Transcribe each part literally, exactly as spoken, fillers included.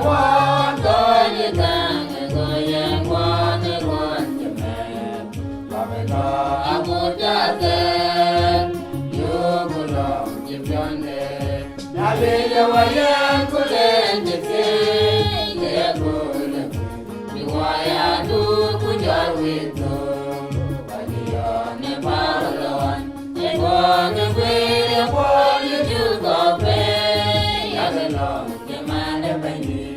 Wan kɔc ë gäŋ ë gɔl yen wan ë ruɔn cï mɛɛr, wapɛtɔ agut jatɛɛr, yööku lɔ̈ŋ cï piɔ̈nde. Nhialic ë wä yen ku len cï thiëëc, ke ye köölë, bï wä ya duk ku jɔl wïth thok, wä cï yɔn ë Babilon. Ë gɔɔk ë guiir ë kuɔl yï duk kɔ̈k pei, yak lɔ̈ŋ cï man ë Bɛ̈nydït.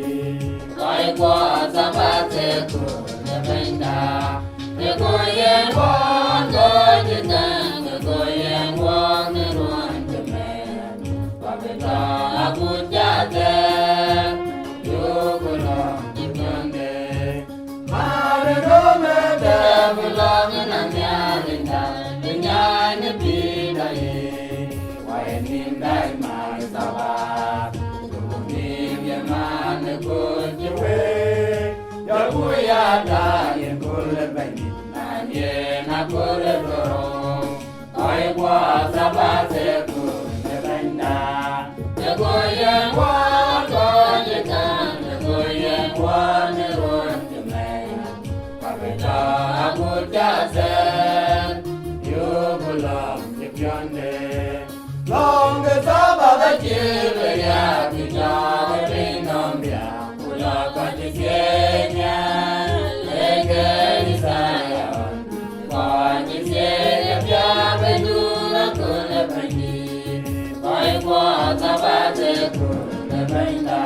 Kɔc kuɔ Thabath ë kööl ë Bɛ̈nyda, ë kööl yen kuɔn kɔc ë gäŋ, ë kööl yen kuɔn ë ruɔn cï mɛɛr, wapɛtɔ agut jatɛɛr, yööku lɔ̈ŋ cï piɔ̈nde. Man ë döm ë tɛ̈ɛ̈u lɔ̈ŋ ë Nhialic da, ë nyan ë pïïrda ye, wä ye nïm daai man Thabath, ku nïm ye man ë kööl cï wëëk, jɔlku ya daai yen kööl ë Bɛ̈nydït, man yen akööl ë dhorou. Kɔc kuɔ Thabath ë kööl ë Bɛ̈nyda, ë kööl yen kuɔn kɔc ë gäŋ, ë kööl yen kuɔn ë ruɔn cï mɛɛr, wapɛtɔ agut jatɛɛr, yööku lɔ̈ŋ cï piɔ̈nde. Lɔ̈ŋ ke Thabath acïï bï riääk, cï cɔɔk ë piny nɔm riääk, ku lɔ kɔc cï thiëëc nhial, ë ke Yithaya ɣɔn. Kɔc cï thiëëc ë piath ë dun aköl ë Bɛ̈nydït, kɔc kuɔ Thabath ë kööl ë Bɛ̈nyda,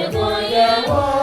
ë kööl yen kuɔn